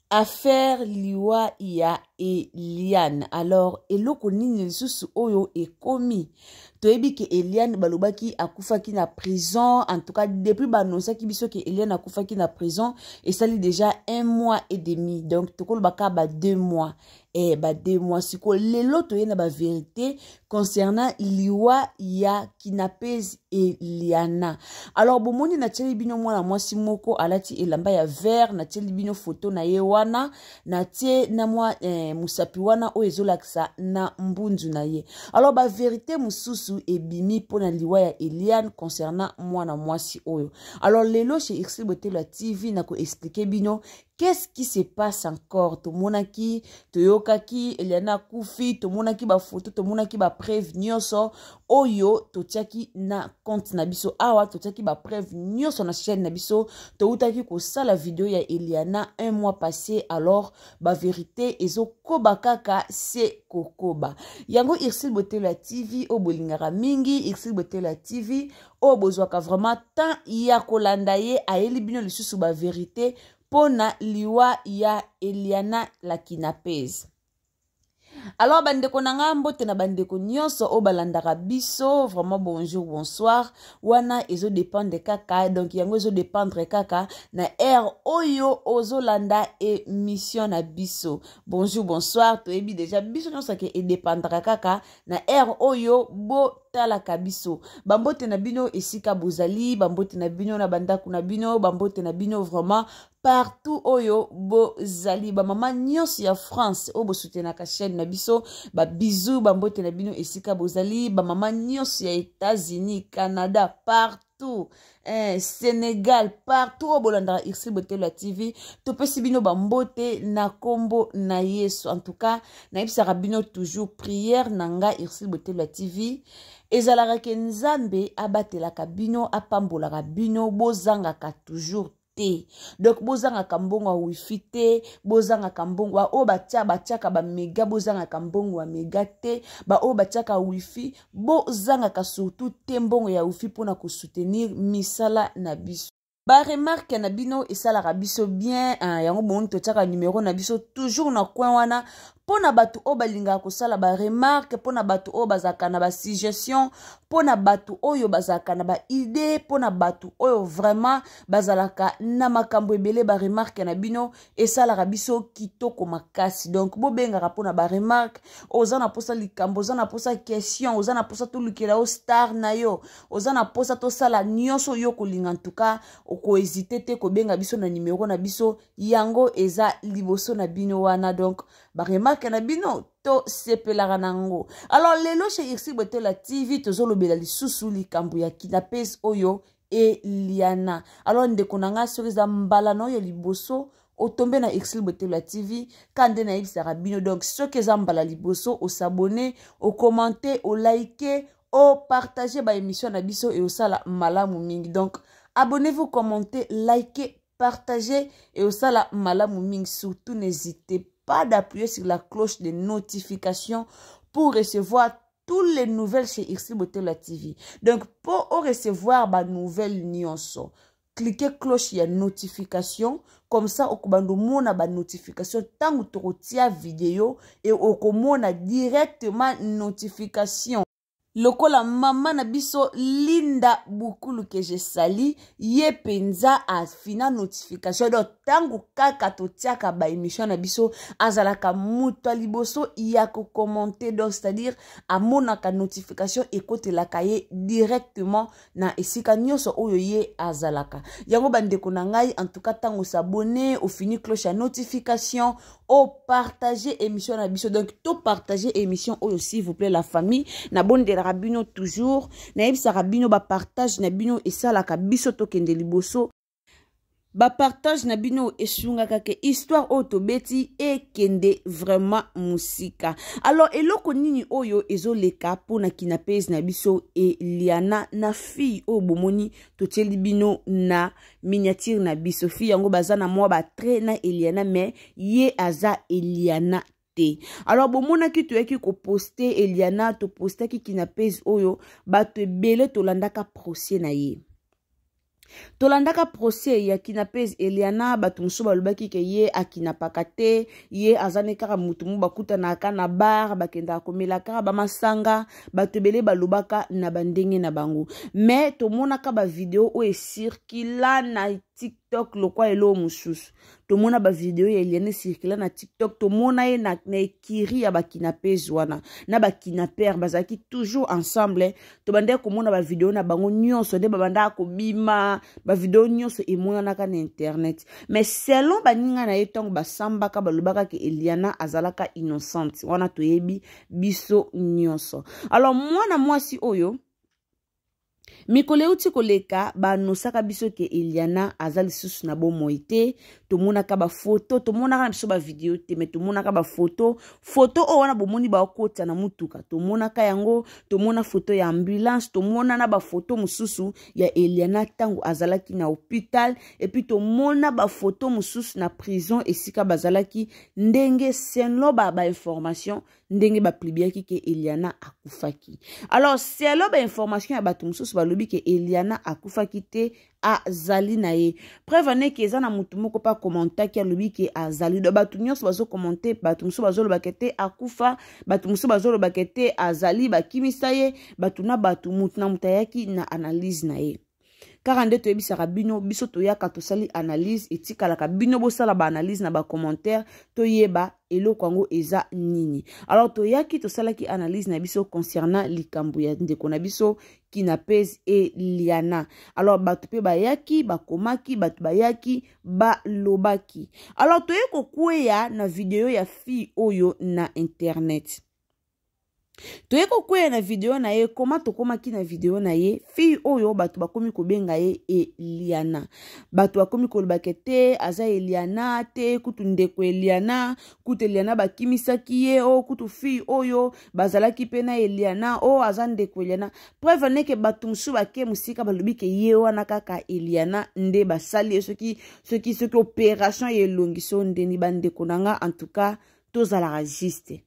Affaire liwa ya Eliane. Alors eloko nini lisusu oyo ekomi? Toyebi ke Eliane balobaki akufaki na prison. En tout cas depuis banonsaki biso ke Eliane akufaki na prison, esali déjà un mois et demi. Donc tokolobaka ba 2 mois. Ba 2 mois siko lelo toye na ba vérité concernant liwa ya Kinapez Eliana. Alors bomoni natieli bino mwana mwasi moko alati elamba ya vert, natieli bino photo na ye wana, natie na mwa mosapi wana oyo ezolakisa na mbunzu na ye. Alors ba vérité mosusu ebimi mpona liwa ya Eliane concernant mwana mwasi oyo. Alors lelo chez Ursule Botelo ya TV nako expliquer bino qu'est-ce qui se passe encore. Tomonaki, toyokaki Eliana akufi, tomonaki ba photo, tomonaki ba preuve nyonso oyo totiaki na compte na biso awa, totiaki ba preuve nyonso na chaîne na biso. Toutaki kosala video ya Eliana un mois passé. Alors ba vérité ezokoba kaka se kokoba. Yango Ursule Botelo ya TV oyo bolingaka mingi, Ursule Botelo ya TV oyo bozwaka vraiment temps ya kolanda ye, ayeli bino lisusu ba vérité pona liwa ya Eliana la Kinapez. Alors bandeko na nga, mbote na bandeko nyonso oyo balandaka biso, vraiment bonjour, bonsoir. Wana ezodépendre kaka, donc yango ezodépendre kaka na heure oyo ozolanda émission na biso. Bonjour, bonsoir, toyebi déjà biso nyonso ke edépendra kaka na heure oyo botalaka biso. Bambote na bino esika bozali, bambote na bino na bandako na bino, bambote na bino vraiment partout oyo bozali. Bamama nyonso ya France oyo bosutenaka chaîne na biso, babizu, bambote na bino esika bozali. Bamama nyonso ya États-Unis, Canada, partout, Sénégal, partout oyo bolandaka Ursule Botelo ya TV, topesi bino bambote na kombo na Yesu. En tout cas nayebisaka bino toujours, prière na nga Ursule Botelo ya TV ezalaka ke Nzambe abatelaka bino, apambolaka bino, bozangaka toujours te. Donc bozangaka mbongo ya wifi te, bozangaka mbongo ba oyo batiaka ba mega, bozangaka mbongo ya mega te, ba oyo batiaka wifi, bozangaka surtout te mbongo ya wifi mpona kosoutenir misala na biso. Ba remarque na bino esalaka biso bien, yango bomoni totiaka numero na biso toujours na coin wana mpona bato oyo balingaka kosala ba remarque, mpona bato oyo bazalaka na ba suggestion, mpona bato oyo bazalaka na ba idée, mpona bato oyo vraiment bazalaka na makambo ebele. Ba remarque na bino esalaka biso kitoko makasi. Donc bobengaka mpona ba remarque. Oza na posa likambo, oza na posa question, oza na posa tolukela yo star na yo, oza na posa tosala nyonso oyo kolinga, en tout cas okohésite te kobenga biso na numero na biso, yango eza liboso na bino wana. Donc ba remarque na bino tosepelaka nango. Alors lelo chez Ursule Botelo TV tozolobela lisusu likambo ya Kinapes oyo Eliana. Alors ndeko na nga, soki eza mbala na oyo liboso otombe na Ursule Botelo TV, ka nde nayebisaka bino, donc soki eza mbala liboso osabone, okommente, olike, opartage ba émission na biso e osala malamu mingi. Donc abonnez-vous, commentez, likez, partagez et osala malamu mingi. Surtout n'hésitez pas d'appuyer sur la cloche de notification pour recevoir toutes les nouvelles chez Ursule Botelo TV. Donc pour recevoir ba nouvelle nyonso, cliquez cloche ya notification, comme ça okobanda omona ba notification ntango tokotia video et okomona directement notification. Lokola mama na biso Linda Bukulu ke je sali ye mpenza afina notification, donc ntango kaka totiaka ba émission na biso azalaka moto ya liboso ya kokommente. Donc c'est-à-dire amonaka notification ekotelaka ye directement na esika nyonso oyo ye azalaka. Yango bandeko na ngai, en tout cas ntango osabone, ofini cloche ya notification, opartage émission na biso. Donc topartage émission oyo s'il vous plaît la famille. Nabondelaka bino toujours, nayebisaka bino bapartage na bino esalaka biso tokende liboso. Bapartage na bino esungaka ke histoire oyo tobeti ekende vraiment mosika. Alors eloko nini oyo ezoleka mpona Kinapese na biso Eliana na fille oyo bomoni totieli bino na miniature na biso? Fille yango baza na mwa batrait na Eliana, mais ye aza Eliana. te. Alors bomonaki toyaki koposte Eliana, topostaki kinapese oyo bato ebele tolandaka procès na ye. Tolandaka procès ya kinapese Eliana, bato mosusu balobaki ke ye akinapaka te, ye aza ne kaka motu mo bakutanaka na bar, bakendaka komela kaka bamasanga. Bato ebele balobaka na bandenge na bango, me tomonaka bavideo oyo esirkila na TikTok lokwa eloo mosusu. Tomona bavideo ya Eliana esirkila na TikTok, tomona ye na ekiri ya bakinapese wana na bakinapere bazalaki toujours ensemble. Tobandaki komona bavideo na bango nyonso nde babandaka kobima, bavideo nyonso emonanaka na internet. Mais selon baninga na ye, ntango basambaka balobaka ke Eliana azalaka innocente, wana toyebi biso nyonso. Alors mwana mwasi oyo mikolo euti koleka banosaka biso ke Eliana aza lisusu na bomoi te. Tomonaka bafoto, tomonaka na biso bavideo te, me tomonaka bafoto. Foto oyo wana bomoni baokota na mutuka, tomonaka yango. Tomona foto ya ambulance, tomona na bafoto mosusu ya Eliana ntango azalaki na hôpital, epuis tomona bafoto mosusu na prison esika bazalaki, ndenge selon bainformation ndenge baplibiaki ke Eliana akufaki. Alors selon bainformation ya bato mosusu balobi ke Eliana akufaki te, azali na ye. Preuve aneke eza na motu moko mpe akommentaki, alobi ke azali. Do bato nyonso bazokommente, bato mosusu bazolobaka te akufa, bato mosusu bazolobaka te azali, bakimisa ye. Bato na bato, motu na moto ayaki na analyse na ye. Kaka nde toyebisaka bino, biso toyaka tosali analyse, etikalaka bino bosala baanalyse na bacommentaire, toyeba eloko yango eza nini. Alors toyaki tosalaki analyse na biso concernant likambo ya ndeko na biso Kinapes Eliana. Alors bato mpe bayaki bakomaki, bato bayaki balobaki. Alors toye kokweya na video ya fille oyo na internet. Toye kokweya na video na ye. Koma tokomaki na video na ye, fille oyo bato bakomi kobenga ye Eliana. Bato bakomi kolobaka te aza Eliana te, kutu ndeko Eliana, kutu Eliana bakimisaki ye, o kutu fille oyo bazalaki mpe na Eliana, o aza ndeko Eliana. Preuve neke bato mosusu bake mosika, balobi ke ye wana kaka Eliana nde basali ye soki soki soki opération ya elongi so ndeni. Bandeko na nga, en tout cas tozalaka juste.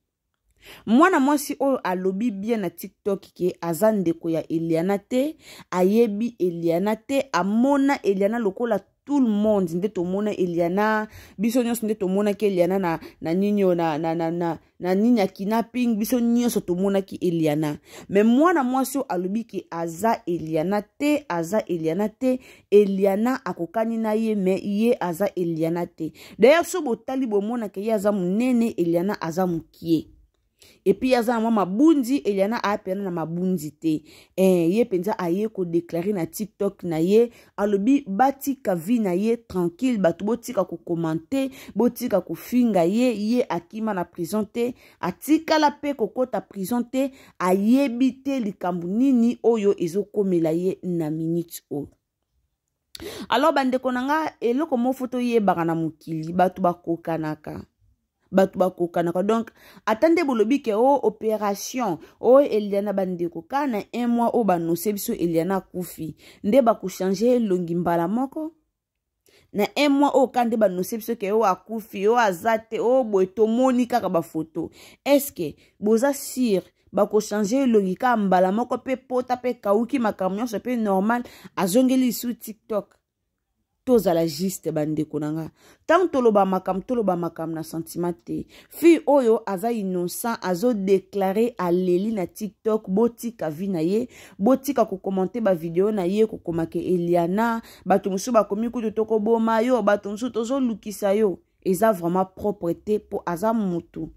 Mwana mwasi oyo alobi bien na TikTok ke aza ndeko ya Eliana te, ayebi Eliana te, amona Eliana lokola tout le monde nde tomona Eliana, biso nyonso nde tomonaki Eliana na nini oyo na nini ya kidnapping, biso nyonso tomonaki Eliana. Me mwana mwasi oyo alobi ke aza Eliana te, aza Eliana te, Eliana akokani na ye, me ye aza Eliana te. D'ailleurs so botali bomonaka ye aza monene, Eliana aza mokie, epuis ye aza na mwa mabundi, Eliana aya pena na mabundi te. Ye mpenza aye kodeklare na TikTok na ye, alobi batika vie na ye tranquille, bato botika kokomante, botika kofinga ye. Ye akima na prison te, atikala mpe kokota prison te, ayebi te likambo nini oyo ezokomela ye na minute oyo. Alors bandeko na nga, eloko moko fo toyebaka na mokili, bato bakokanaka, bato bakokanaka. Donc ata nde bolobi ke o opération oyo Eliana, bandeko, kaka na un mois oyo banose biso Eliana akufi, nde bakochange elongi mbala moko na un mois oyo kaka nde banose biso ke oyo akufi, oyo aza te, oyo boye, tomoni kaka bafoto. Estce boza sire bakochange elongi kaka mbala moko mpe pota mpe kauki, makambo nyonso mpe normal, azongeli lisu TikTok? Tozala juste, bandeko na nga. Ntango toloba makambo, toloba makambo na sentiment te. Fille oyo aza innocent, azodeklare, aleli na TikTok, botika vie na ye, botika kokomante bavideo na ye, kokomake Eliana. Bato mosusu bakomi kutu tokoboma yo, bato mosusu tozolukisa yo. Eza vraiment propre te, mpo aza motu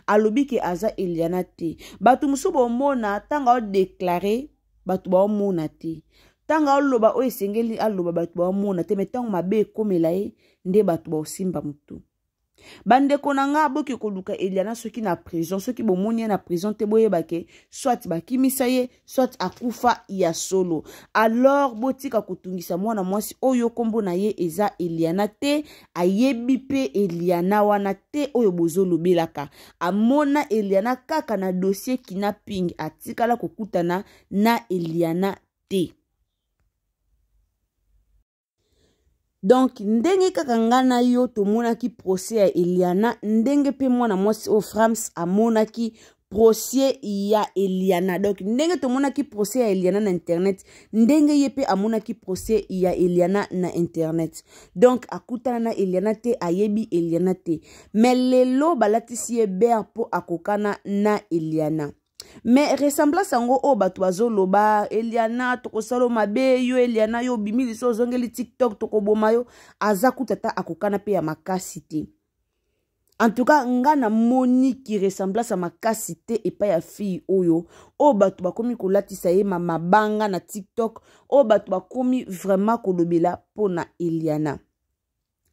alobi ke aza Eliana te. Bato mosusu bomona ntango aodeklare, bato baomona te. Ntango aloba oyo esengeli aloba, bato baomona te. Me ntango mabe ekomela ye nde bato baosimba motu. Bandeko na nga, boke koluka Eliana soki na prison. Soki bomoni ye na prison te, boyeba ke soit bakimisa ye, soit akufa ya solo. Alors botika kotungisa mwana mwasi oyo nkombo na ye eza Eliana te, ayebi mpe Eliana wana te oyo bozolobelaka. Amona Eliana kaka na dossier kidnapping, atikala kokutana na Eliana te. Donc ndenge kaka nga na yo tomonaki procès ya Eliana, ndenge mpe mwana mwasi oyo Frams amonaki procès ya Eliana. Donc ndenge tomonaki procès ya Eliana na internet, ndenge ye mpe amonaki procès ya Eliana na internet. Donc akutana na Eliana te, ayebi Eliana te. Mais lelo balatisi ye ber mpo akokana na Eliana. Mais ressemblance yango oyo bato bazoloba Eliana tokosala mabe yo, Eliana yo obimi liso ozongeli TikTok tokoboma yo, aza kuta ata akokana mpe ya makasi te. En tout cas nga namoni ki ressemblance ya makasi te epai ya fille oyo, oyo bato bakomi kolatisa ye mabanga na TikTok, oyo bato bakomi vraiment kolobela mpona Eliana.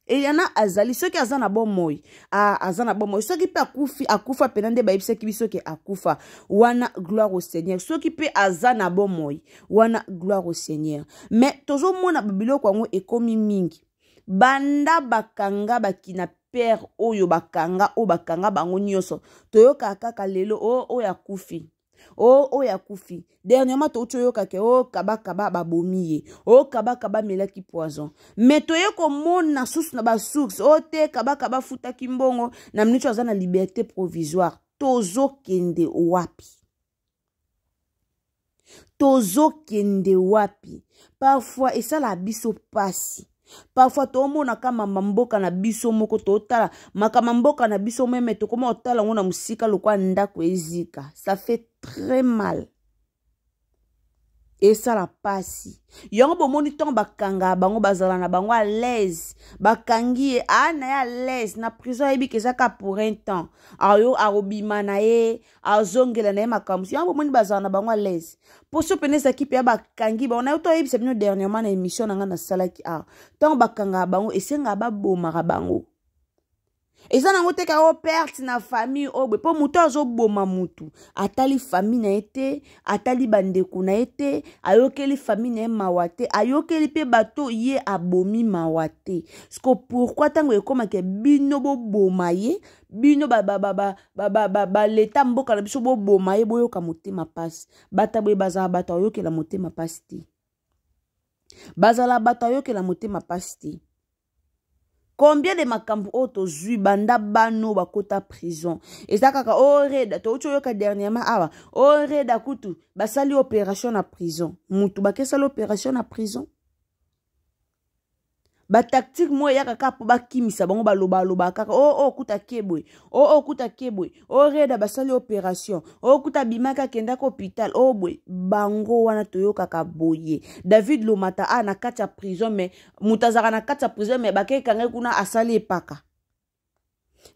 Eliana azali soki aza na bomoi, aza na bomoi, soki mpe akufi, akufa mpena nde bayebisaki biso ke akufa wana, gloire au Seigneur. Soki mpe aza na bomoi wana, gloire au Seigneur. Mais tozomona biloko yango ekomi mingi banda bakanga bakina père oyo bakanga, oyo bakanga bango nyonso, toyokaka kaka lelo o oyo akufi, o oyo akufi. Dernièrement touti oyoka ke o kabakaba babomi ye, o kabakaba amelaki poison. Mais toye komona susu na basource o te kabakaba afutaki mbongo na miniti aza na liberté provisoire. Tozokende wapi? Tozokende wapi? Parfois esala biso pasi, parfois tomonaka mama mboka na biso moko, totala makama mboka na biso meme, tokoma kotala yango na mosika lokwa ndako ezika. Ça fait très mal, esala pasi. Yango bomoni ntango bakangaka bango, bazala na bango à l'aise. Bakangi ye aa na ye à l'aise na prison, ayebi ke eza ka pour un temps, ayo akobima na ye, azongela na ye makambo. Yango bomoni bazala na bango à l'aise. Mpo so pene ezalaki mpe ya bakangi bango, nayo toyebisa bino dernièrement na émission na ngai nasalaki awa, ntango bakangaka bango esengaka babomaka bango. Eza nango te kaka perte na famille oyo boye, mpo moto azoboma motu atali famille na ye te, atali bandeko na ye te, ayokeli famille na ye mawa te, ayokeli mpe bato ye abomi mawa te. Siko pourquoi ntango ekomaka bino boboma ye, bino baleta mboka na biso boboma ye, boyoka motema mpasi? Bato boye bazala bato ayokela motema mpasi te, bazala bato ayokela motema mpasi te. Combien de makambo oyo tozwi banda bano bakota prison, eza kaka o Reda. Touti oyoka dernièrement awa o Reda kutu basali opération na prison, mutu bakesali opération na prison. Batactique moko eyaka kaka mpo bakimisa bango, balobaloba kaka o kuta keboye, o kuta keboye, o Reda basali opération, o kuta abimaki akendaki hôpital o boye. Bango wana toyokaka boye. David Lomata a na kati ya prison, mais moto azalaka na kati ya prison, mais bakekanga kuna asali epaka.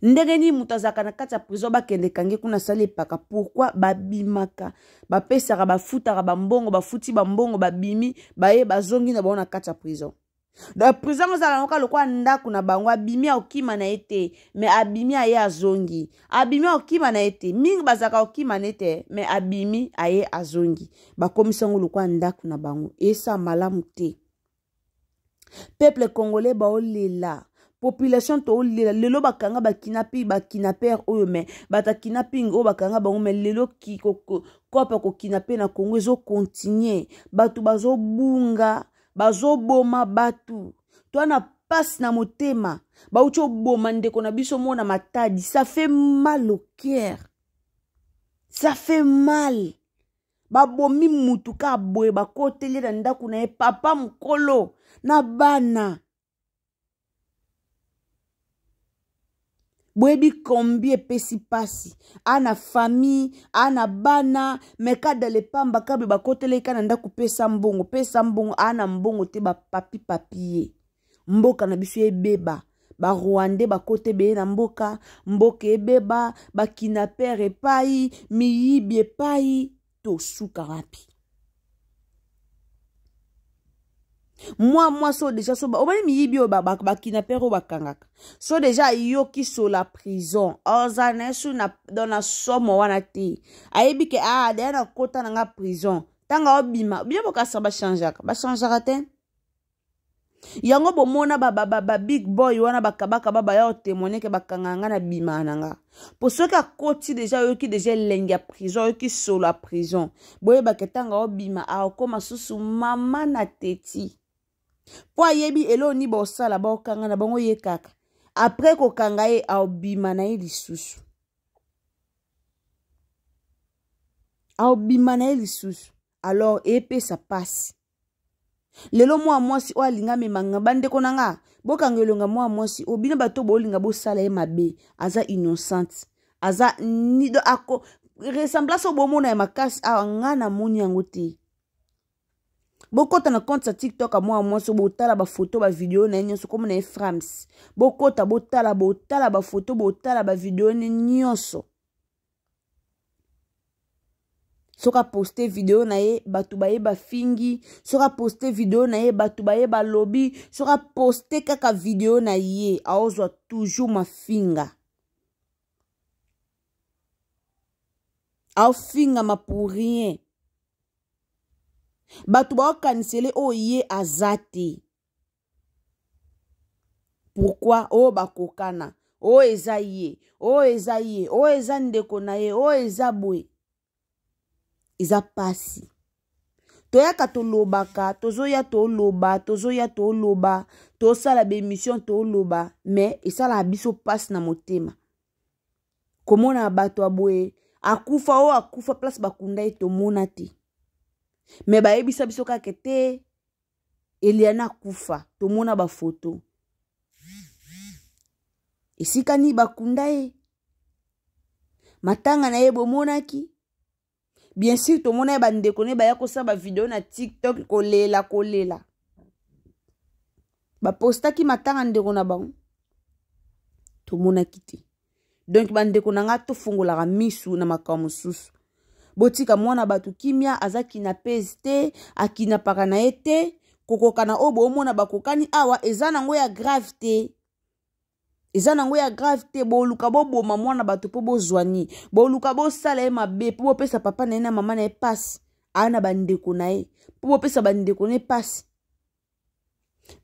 Ndenge nini moto azalaka na kati ya prison bakende kange kuna asali epaka? Pourquoi babimaka, bapesaka, bafutaka bambongo, bafuti bambongo, babimi, baye bazongi na bango na kati ya prison? Donc prison ezala yango kaka lokola ndako na bango. Abimi akokima na ye te, mais abimi aye azongi, abimi akokima na ye te. Mingi bazalaka kokima na ye te, mais abimi aye azongi, bakomisi yango lokola ndako na bango. Esa malamu te. Peuple congolais baolela, population tolela. Lelo bakanga bakinapi, bakinaper oyo, me bato ya kidnapping oyo bakanga bango, me lelo kope kokinape na Congo ezokontinue. Bato bazobunga, bazoboma bato, toa na pasi na motema. Bauti oboma ndeko na biso mona Matadi, ça fait mal au cœur, ça fait mal. Babomi mutu kaka boye, bakoteli na ndako na ye, papa mokolo na bana. Boyebi kombi epesi mpasi, ana famille, ana bana, me kada lepamba kabe bakotelaki ka na ndako, pesa mbongo, pesa mbongo, ana mbongo te, bapapi papi ye. Mboka na biso ebeba, barwandais bakota ebele na mboka, mboka ebeba, bakinapere epai, miyibi epai, tosuka wapi? Mwa mwasi oyo deja so omoni miyibi oyo bakinapere oyo bakangaka, so deja ayoki sola prison, oza na ye su na somo wana te, ayebi ke ah, deya nakota na nga prison, ntango aobima bino bokasa bachangeaka, bachangeaka te. Yango bomona ba, ba, ba, ba big boy wana bakabakaba baya otémoigne ke bakangaka nga na bimaka na nga, mpo soki akoti deja, oyoki deja elengi ya prison, oyoki solo ya prison, boyebaka ntango aobima akokoma susu mama na teti. Mpo ayebi eloko nini bosala, bakokanga na bango ye kaka. Après kokanga ye, aobima na ye lisusu. Aobima na ye lisusu. Alors epesa pasi. Lelo mwa mwasi oyo alinga amemanga bandeko na nga, bokanga elonga mwa mwasi oyo bino bato bolinga bosala ye mabe, aza innocente, aza nido ako ressemblance oyo bomona ya makasi awa, nga namoni yango te. Bokota na compte ya TikTok ya mwa mwasi, botala bafoto, bavideo na ye nyonso, komona ye Frams. Bokota, botala, botala bafoto, botala bavideo ne nyonso. Soki aposte video na ye, bato baye bafingi. Soki aposte video na ye, bato baye balobi. Soki aposte kaka video na ye, aozwa toujours mafinga, aofingama pour rien. Bato baokanisele oyo ye aza te. Pourquoi? Oyo bakokana, oyo eza ye, oyo eza ye, oyo eza ndeko na ye, oyo eza boye. Eza pasi. Toyaka tolobaka, tozoya toloba, tozoya toloba, tosala baemission, toloba, mais esalaka biso pasi na motema komona bato ya boye akufa. Oyo akufa, place bakunda ye tomona te, me bayebisa biso kaka te Eliana akufa. Tomona bafoto esika nini bakunda ye, matanga na ye bomonaki. Bien sûr tomona ye, bandeko ne baya kosala bavideo na TikTok, kolela kolela, bapostaki matanga ndeko na bango, tomonaki te. Donc bandeko na nga, tofungolaka misu na makambo mosusu. Botika mwana bato kimia, aza kinapese te, akinapaka na ye te. Kokokana oyo boomona bakokani awa eza nango ya grave te, eza nango ya grave te. Boluka boboma mwana bato mpo bozwani, boluka bosala ye mabe mpo bopesa papa na ye na mama na ye pasi, aya na bandeko na ye mpo bopesa bandeko na ye pasi.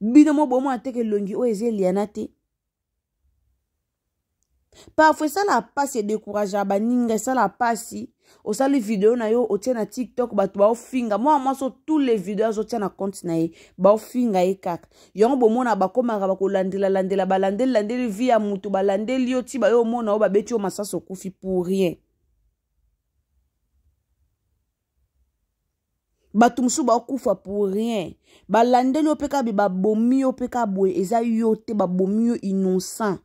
Bino mo bomona teke elongi oyo eza Eliana te. Parfois esalaka mpasi, edécourageaka baninga, esalaka mpasi. Osali video na yo, otie na TikTok, bato baofinga mwana mwasi. Tous les video azotia na compte na ye, baofinga ye kaka. Yango bomona bakomaka bakolandela-landela, balandeli-landeli vie ya mutu, balandeli yo ti bayo omona oyo babeti yo masasi, okufi pour rien. Bato mosusu bakufa pour rien, balandeli yo mpe kaka, babomi yo mpe kaka boye, eza yo te, babomi yo innocent.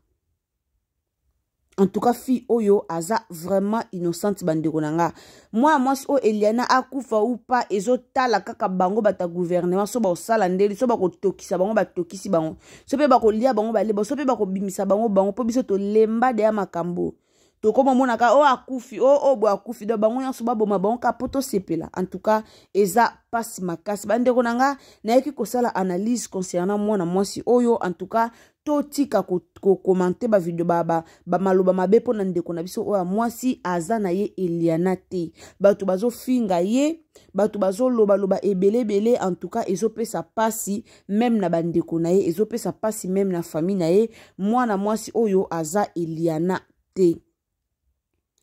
En tout cas fille oyo aza vraiment innocente. Bandeko na nga, mwana mwasi oyo Eliana akufa ou pas, ezotala kaka bango bato ya gouvernement. So bakosala ndeli, so bakotokisa bango, batokisi bango, so mpe bakolia bango, baleba, so mpe bakobimisa bango bango, mpo biso tolemba deya makambo. Tokoma omonaka oyo akufi, oyo oyo boye akufi, donc bango nyonso baboma bango kaka mpo tosepela. En tout cas eza mpasi makasi. Bandeko na nga, nayaki kosala analyse concernant mwana mwasi oyo. En tout cas totika kokomante bavideo, bamaloba mabe mpo na ndeko na biso oyo ya mwasi. Aza na ye Eliana te. Bato bazofinga ye, bato bazolobaloba ebele ebele. En tout cas ezopesa mpasi même na bandeko na ye, ezopesa mpasi même na famille na ye. Mwana mwasi oyo aza Eliana te,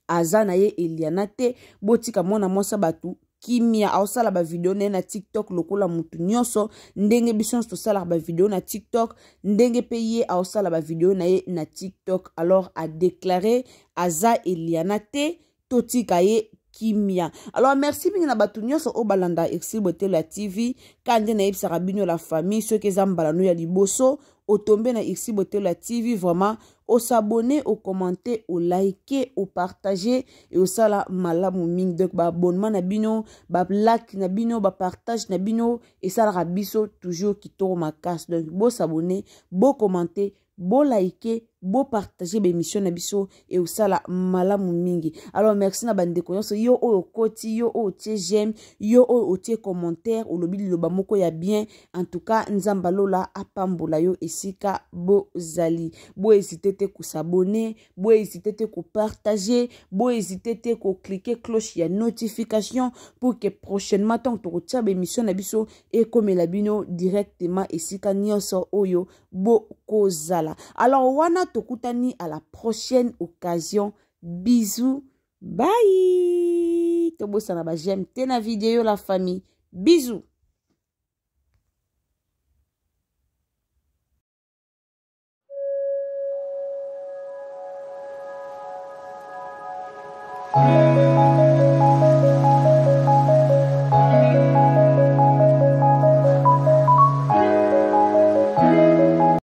aza na ye Eliana te. Botika mwana mwasi ya bato kimia. Aosala bavideo na ye na TikTok lokola motu nyonso, ndenge biso nyonso tosalaka bavideo na TikTok, ndenge mpe ye aosala bavideo na ye na TikTok. Alors adéclaré aza Eliana te, totika ye kimia. Alors merci mingi na bato nyonso oyo balanda Exil Botelo ya TV. Ka nde nayebisaka bino la famille, soki eza mbala no ya liboso otombe na Exil Botelo ya TV, vraiment osabonner, okommente, olike, opartage e osala malamu mingi. Donc baabonnement na bino, balike na bino, bapartage na bino esalaka biso toujours kitoko makasi. Donc bosabonner, bokommente, bolike, bopartage baémission na biso e osala malamu mingi. Alors merci na bandeko nyonso, yo oyo okoti, yo oyo otie j'aime, yo oyo otie commentaire, olobi liloba moko ya bien. En tout cas Nzambe alola apambola yo esika bozali. Bohésite te kosabonner, bohésite te kopartage, bohésite te kocliquer cloche ya notification pour que prochainement ntango tokotia baémission na biso ekomela bino directement esika nyonso oyo bokozala. Alors wana tokutani à la prochaine occasion. Bisous, bye. Tobosana ba j'aime te na video, la famille. Bisous.